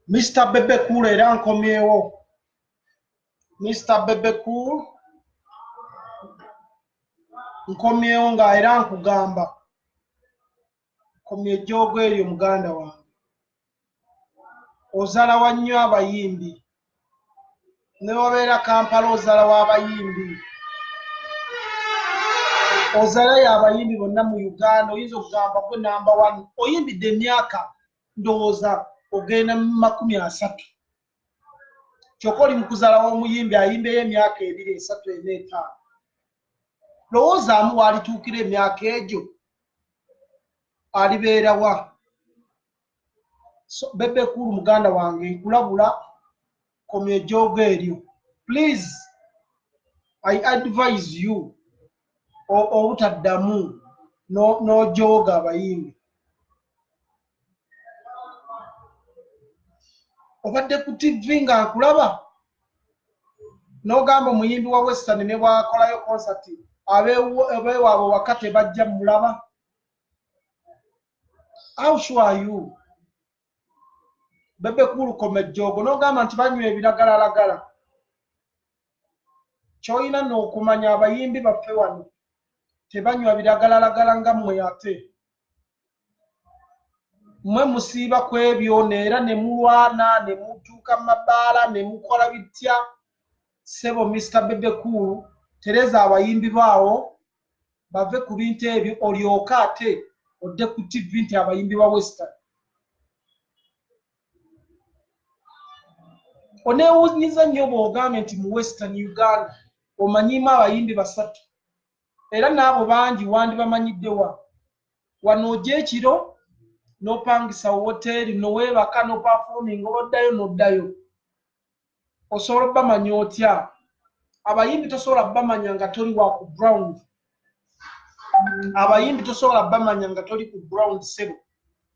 Mr Bebe Cool, era nkomyewo. Mr Bebe Cool, nkomyewo nga era nkugamba, komya ejjoogo eryo, muganda wange. Ozalawa nnyo abayimbi. Ne wabeera Kampala, ozalawa abayimbi, ozalayo abayimbi bonna mu Uganda. Oyinza okugamba gwe number one. Oyimbidde emyaka, ndowooza ogenda mu 30, kyokka oli mu kuzalawa omuyimbi ayimbeyo emyaka 2, 3, 4, 5. Lowoozaamu, waalituukira emyaka egyo alibeerawa? So Bebe Cool, muganda wange, nkulabula, komya ejjoogo eryo. Please, I advise you obutaddamu n'ojooga abayimbi. Obadde ku TV nga nkulaba n'ogamba omuyimbi wa Western ne bwakolayo concert, abeewaabwe waka tebajja mulaba. How sure are you? Bebe Cool, koma ejjoogo. N'ogamba nti banywa ebiragalalagala. Ky'olina n'okumanya, abayimbi baffe wano tebanywa biragalalagala nga mmwe. Ate mmwe musiiba ku ebyo neera ne mulwana ne mutuuka mu mabaala ne mukola bitya. Ssebo Mr Bebe Cool, tereza abayimbi baawo bave ku bintu ebyo, olyoke ate odde ku TV nti abayimbi ba Western. Oneewunyiza nnyo bw'ogambye nti mu Western Uganda omanyiimu abayimbi basatu, era n'abo bangi wandibamanyiddewa. Wano ojja ekiro n'opangisa woteeri, noweebaka, noperforminga, obaddayo n'oddayo. Osobola obbamanya otya abayimbi? Tosobola bamanya nga toli wa ku ground. Abayimbi tosobola bamanya nga toli ku ground. Sebo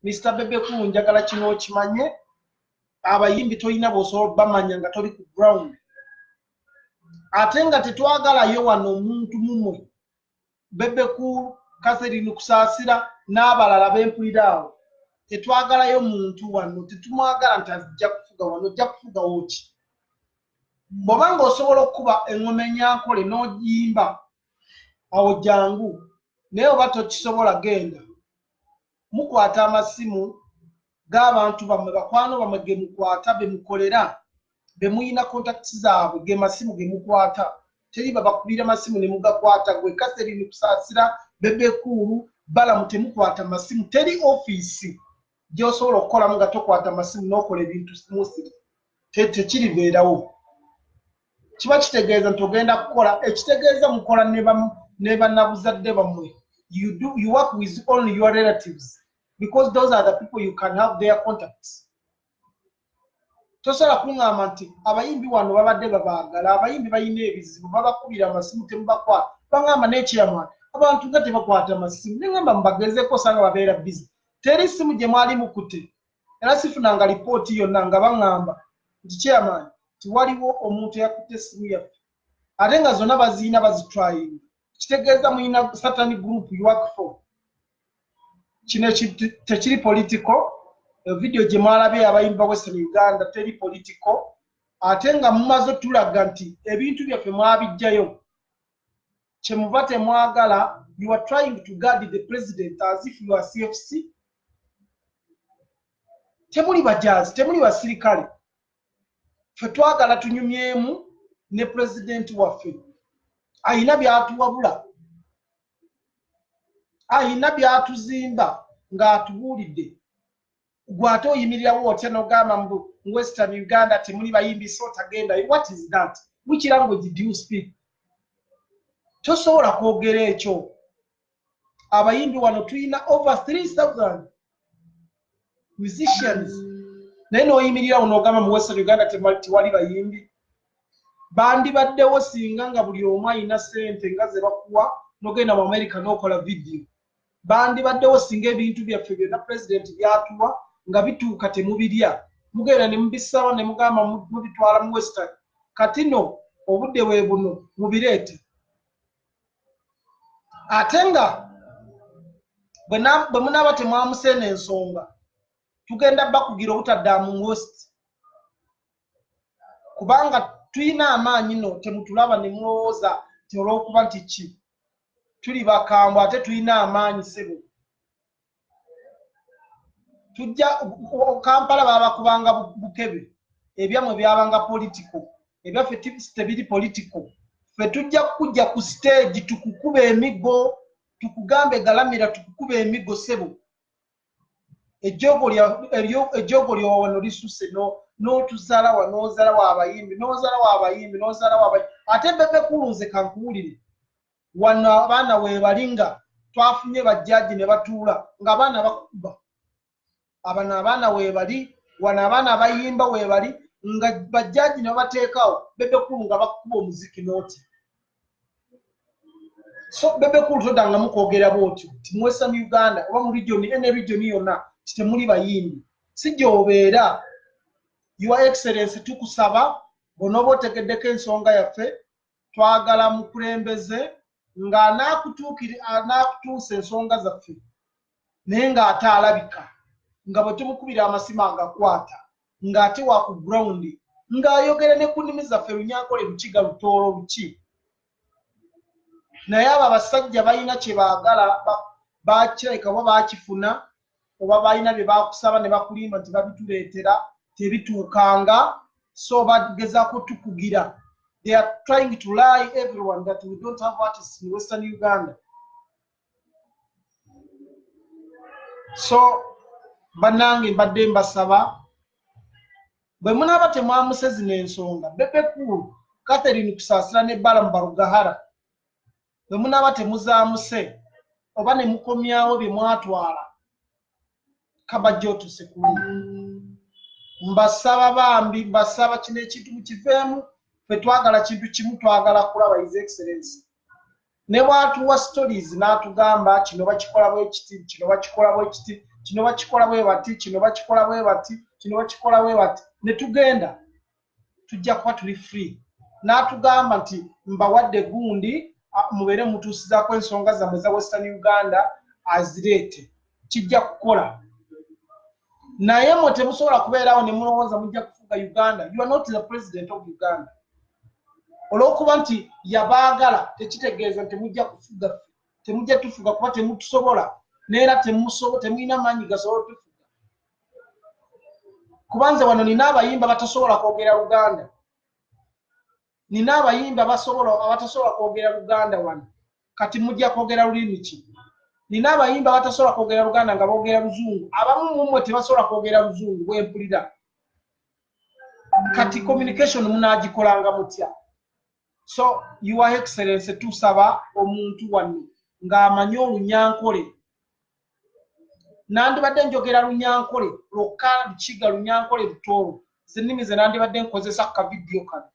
Mr Bebe Cool, njagala kino okimanye, abayimbi tolina bw'osobola bamanya nga toli ku ground. Ate nga tetwagalayo wano omuntu mumwe, Bebe Cool, Catherine Kusaasira n'abalala bempulira awo. Tetwagalayo muntu wano, tetumwagala nti ajja kufuga wano. Ojja kufugawo ki bw'oba ng'osobola okukuba eŋŋoma enyankole n'ogiyimba? Awo jangu, naye oba tokisobola, genda. Mukwata amasimu g'abantu bammwe, bakwano bammwe ge mukwata, be mukolera, be muyina contacts zaabwe, ge masimu ge mukwata. Teri babakubira masimu ne mugakwata. Gwe Catherine Kusaasira, Bebe Cool, Balamu, temukwata masimu. Teri ofiisi gy'osobola okukolamu nga tokwata masimu n'okola ebintu smoothly. Tekiribeerawo. Kiba kitegeeza nti ogenda kukola, ekitegeeza mukola ne bannabuzadde bammwe. You work with only your relatives because those are the people you can have their contacts. Tosobola kuŋŋamba nti abayimbi wano babadde babaagala. Abayimbi balina ebizibu, babakubira amasimu temubakwata. Baŋŋamba n'ekyamwana, abantu nga tebakwata masimu. Neŋŋamba mubagezeeko, osanga babeera busy. Teri simu gye mwali mukute, era sifunanga lipooti yonna nga baŋŋamba nti, "Chairman, tiwaliwo omuntu eyakutte essimu yaffe," ate nga zonna baziina, bazitryinga. Kitegeeza muyina certain group you work for. Kino tekiri political. Video gye mwalabye abayimbi ba Western Uganda teri political. Ate nga mumaze otulaga nti ebintu byaffe mwabijjayo, kyemuva temwagala. You are trying to guard the president as if you are CFC. Temuli bajazi, temuli basirikale. Ffe twagala tunyumyemu ne pulezidenti waffe. Ayina byatuwabula, ayina byatuzimba ng'atubuulidde. Gwe ate oyimirirawo otya n'ogamba mbu Western Uganda temuli bayimbi, so tagenda? What is that? Which language do you speak? Tosobola kwogera ekyo. Abayimbi wano tulina over 3000 musicians, naye n'oyimirirawo n'ogamba mu Western Uganda tewali bayimbi. Bandibaddewo singa nga buli omu ayina ssente nga ze bakuwa n'ogenda mu America n'okola vidiyo. Bandibaddewo singa ebintu byaffe byonna pulezidenti byatuwa nga bituuka temubirya, mugenda ne mubisaba ne mugamba mubitwala mu Western. Kati no obudde bwe buno mubireete. Ate nga bwe munaaba temwamuseena ensonga, tugenda bakugira obutadda mu West. Kubanga tulina amaanyi no temutulaba ne mulowooza nti olw'okuba nti ki tuli bakambwe, ate tulina amaanyi ssebo. Tujja Kampala babakubanga bukebe, ebyammwe byabanga political, ebyaffe tebiri political. Ffe tujja kujja ku stage tukukuba emiggo, tukugambe galamira, tukukuba emiggo ssebo. Ejjoogo lyowano lisuse, n'otuzalawa, n'ozalawa abayimbi, n'ozalawa abayimbi, n'ozalawa abayimbi. Ate Bebe Cool, nze kankuwulire wano, abaana weebali nga twafunye bajjaji ne batuula ng'abaana bakuba abano. Abaana weebali wano, abaana abayimba weebali nga bajjaji ne babateekawo. Bebe Cool nga bakuba omuziki nooti. So Bebe Cool, todangamu kwogera bwotyo nti mu Western Uganda oba mu region, ene region yonna, ti temuli bayimbi. Si gy'obeera. Your Excellence, tukusaba bw'onooba otegeddeko ensonga yaffe, twagala mukulembeze ng'anaakutuusa ensonga zaffe, naye ng'ate alabika nga bwe tumukubira amasimu agakwata, ng'ate wa ku ground, ng'ayogera ne ku nnimi zaffe, Lunyankole, Lukiga, Lutoolo, luki. Naye abo abasajja balina kye baagala, bakirabika oba bakifuna, oba balina bye bakusaba ne bakulimba nti babituleetera, tebituukanga. So bagezaako tukugira. They are trying to lie everyone that we don't have artists in Western Uganda. So bannange, mbadde mbasaba, bwe munaaba temwamuse zino ensonga, Bebe Cool, Catherine Kusaasira ne Balaam Barugahara, bwe munaaba temuzaamuse oba ne mukomyawo bye mwatwala, kabajja otuse kulu. Mbasaba bambi, mbasaba kino ekintu mukiveemu. Ffe twagala kintu kimu, twagala kulaba His Excellence. Ne bwatuwa stories n'atugamba kino bakikola bwe kiti, kino bakikola bwe kiti, kino bakikola bwe bati, kino bakikola bwe bati, kino bakikola bwe bati, ne tugenda, tujja kuba tuli free. N'atugamba nti mbawadde gundi, mubeere mutuusizaako ensonga zammwe za Western Uganda, azireete, kijja kukola. Naye mwe temusobola kubeerawo ne mulowooza mujja kufuga Uganda. You are not the president of Uganda. Olw'okuba nti yabaagala tekitegeeza nti mujja kufuga ffe. Temujja tufuga kuba temutusobola, neera temulina maanyi gasobola tufuga. Kuba nze wano nina abayimba batasobola kwogera Luganda, nina abayimba abatasobola kwogera Luganda wano. Kati mujja kwogera lulimi ki? Nina abayimba abatasobola kwogera Luganda nga boogera Luzungu. Abamu mumwe tebasobola kwogera Luzungu bwempulira. Kati communication munaagikolanga mutya? So Your Excellence, tusaba omuntu wano ng'amanyi Olunyankole. Nandibadde njogera Lunyankole lwokka, Lukiga, Lunyankole, Lutoolo, zenimi ze nandibadde nkozesa ku kavidiyo kano.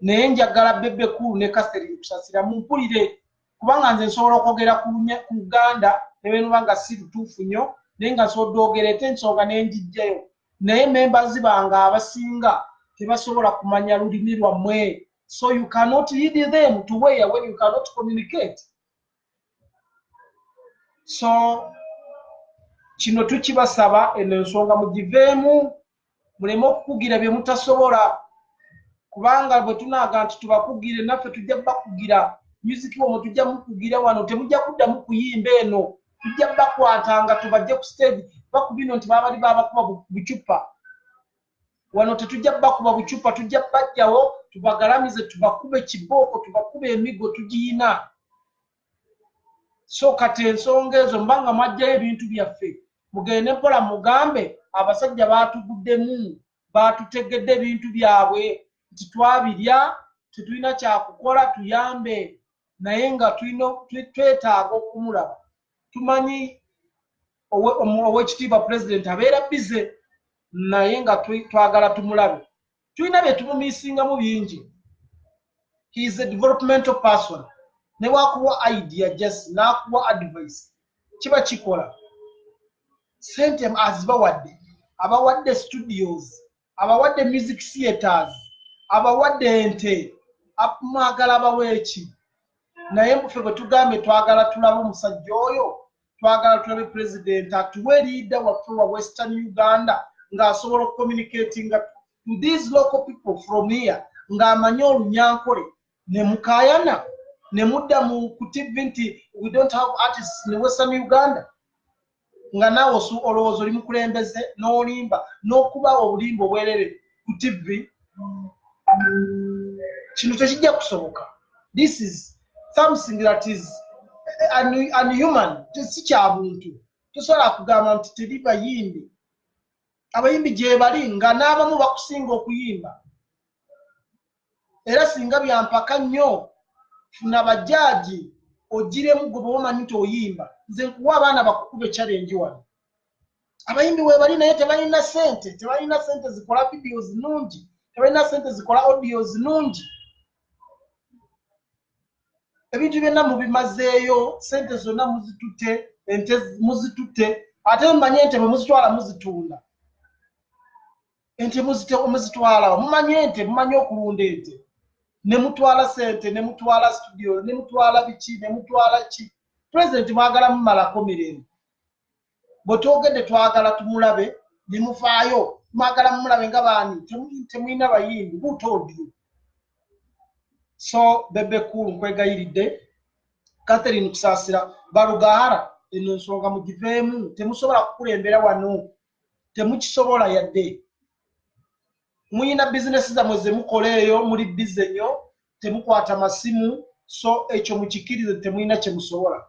Naye njagala Bebe Cool ne Catherine Kusasira mumpulire, kubanga nze nsobola okwogera ku Luganda ne bwe nga si lutuufu nnyo, naye nga nsobodde okwogera ete ensonga ne njijjayo. Naye members bange abasinga tebasobola kumanya lulimi lwammwe, so you cannot lead them to where when you cannot communicate. So kino tukibasaba, eno ensonga mugiveemu, muleme okukugira bye mutasobola. Kubanga bwe tunaaga nti tubakugire, naffe tujja bakugira music womwe, tujja mukugira wano, temujja kuddamu kuyimba eno. Tujja bakwatanga tubajje ku stage bakubino nti babali babakuba bucupa. Wano tetujja bakuba bucupa, tujja bajjawo tubagalamize, tubakube kibooko, tubakube emigo tugiyina. So kati ensonga ezo, mbanga mwajjayo ebintu byaffe, mugende mpola mugambe abasajja batuguddemu, batutegedde ebintu byabwe nti twabirya, tetulina kyakukola, tuyambe. Naye nga twetaaga okumulaba. Tumanyi owekitiibwa Pulezidenti abeera bize, naye nga twagala tumulabe. Tulina bye tumumisingamu bingi. He is a developmental person. Ne bwakuwa idea, just n'akuwa advice, kiba kikola. Sente azibawadde, abawadde studios, abawadde music theaters, abawadde ente, mwagala baweeki? Naye ffe bwe tugambe twagala tulabe omusajja oyo, twagala tulabe Pulezidenti atuwe leader waffe wa Western Uganda ng'asobola okucommunicatinga. to these local people from here ng'amanyi Olunyankole, ne mukaayana ne mudda mu ku TV nti we don't have artists in Western Uganda, nga naawe olowooza oli mukulembeze n'olimba n'okuba obulimba obwerere ku TV. Kino tekijja kusoboka. This is something that is unhuman, si kya buntu. Tosobola kugamba nti teri bayimbi. Abayimbi gye bali, nga n'abamu bakusinga okuyimba. Era singa byampaka nnyo, funa bajaaji ogiremu gwe bwe omanyi nti oyimba. Nze nkuwa abaana bakukuba challenge wano. Abayimbi webali, naye tebalina sente, tebalina sente zikola videos nungi, tebalina sente zikola audios nungi. Ebintu byonna mubimazeeyo, sente zonna muzitute, ente muzitute. Ate mumanye ente bwe muzitwala muzitunda. Ente muzitwala, mumanye ente, mumanye okulunda ente. Ne mutwala sente, ne mutwala studio, ne mutwala biki, ne mutwala ki. Pulezidenti mwagala mumalako mirembe. Bwe twogedde twagala tumulabe, ne mufaayo mwagala mumulabe nga baani? Temulina bayimbi. Who told you so? Bebe Cool, nkwegayiridde. Catherine Kusaasira, Barugahara, eno ensonga mugiveemu. Temusobola kukulembera wano, temukisobola yadde. Muyina bizinesi zammwe zemukola eyo, muli busy nnyo, temukwata masimu. So ekyo mukikkirize, temulina kyemusobola.